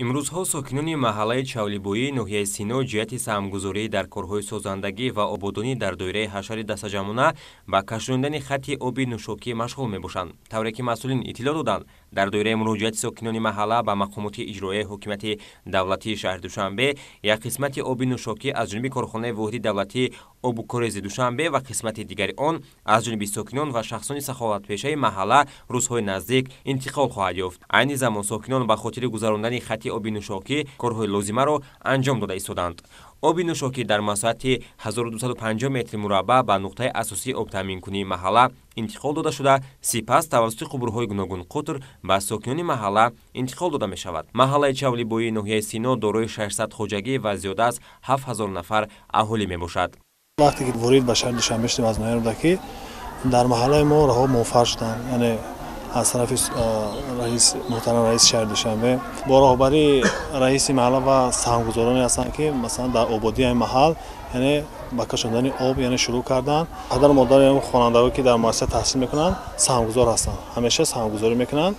Имрӯзҳо сокинони маҳаллаи Чавлибоии ноҳияи Сино ҷиҳати саҳмгузорӣ дар корҳои созандагӣ ва ободонӣ дар доираи ҳашари дастаҷамъона ба кашондани хати оби нӯшокӣ машғул мебошанд. Тавре ки масъулин иттилоъ доданд, дар доираи муроҷиати сокинони маҳалла ба мақомоти иҷроияи ҳокимияти давлатии шаҳри Душанбе як қисмати оби нӯшокӣ аз ҷониби корхонаи воҳиди давлатии обу корези Душанбе ва қисмати дигари он аз ҷониби сокинон ва шахсони саховатпешаи маҳалла рӯзҳои наздик интиқол хоҳад ёфт. Айни замон сокинон ба хотири гузарондани хати оби нӯшокӣ корҳои лозимаро анҷом дода истоданд. Оби нӯшокӣ дар масоҳати 1250 метри мураббаъ ба нуқтаи асосии обтаъминкунии маҳалла интиқол дода шуда, сипас тавассути қубурҳои гуногунқутр ба сокинони маҳалла интиқол дода мешавад. Маҳаллаи Чавлибоии ноҳияи Сино дорои 600 хоҷагӣ ва зиёда аз 7000 нафар аҳолӣ мебошад. Вақте ки ворид ба шаҳри Душанбе шудем, аз ноҳия Рӯдакӣ, дар маҳаллаи мо роҳҳо мунфарш шуданд, яъне аз тарафи раис, муҳтарам раиси шаҳри Душанбе бо роҳбарии раиси маҳалла ва саҳмгузороне ҳастанд, ки масалан дар ободии маҳал, яъне ба кашондани об, яъне шурӯъ карданд. Падару модари хонандаҳое, ки дар муассиса таҳсил мекунанд, саҳмгузор ҳастанд, ҳамеша саҳмгузорӣ мекунанд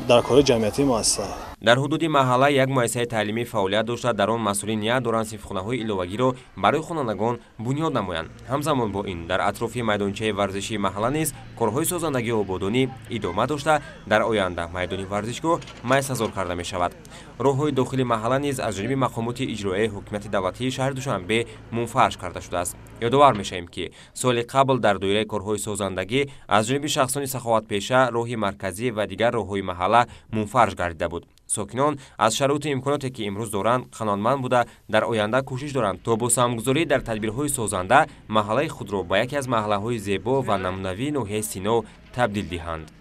дар корҳои ҷамъиятии муассиса. Дар ҳудуди маҳалла як муассисаи таълимӣ фаъолият дошта, дар он масъулин ният доранд синфхонаҳои иловагиро барои хонандагон бунёд намоянд. Ҳамзамон бо ин дар атрофи майдончаи варзишии маҳалла низ корҳои созандагию ободонӣ идома дошта, дар оянда майдони варзишгоҳ майсазор карда мешавад. Роҳҳои дохили маҳалла низ аз ҷониби мақомоти иҷроияи ҳокимияти давлатии шаҳри Душанбе мунфарш карда шудааст. Ёдовар мешавем, ки соли қабл дар доираи корҳои созандагӣ аз ҷониби шахсони саховатпеша роҳи марказӣ ва дигар роҳҳои маҳалла мунфарш гардида буд. Сокинон аз шароиту имконоте, ки имрӯз доранд, қаноатманд буда, дар оянда кӯшиш доранд, то бо саҳмгузорӣ дар тадбирҳои созанда маҳаллаи худро ба яке аз маҳаллаҳои зебо ва намунавии ноҳияи Сино табдил диҳанд.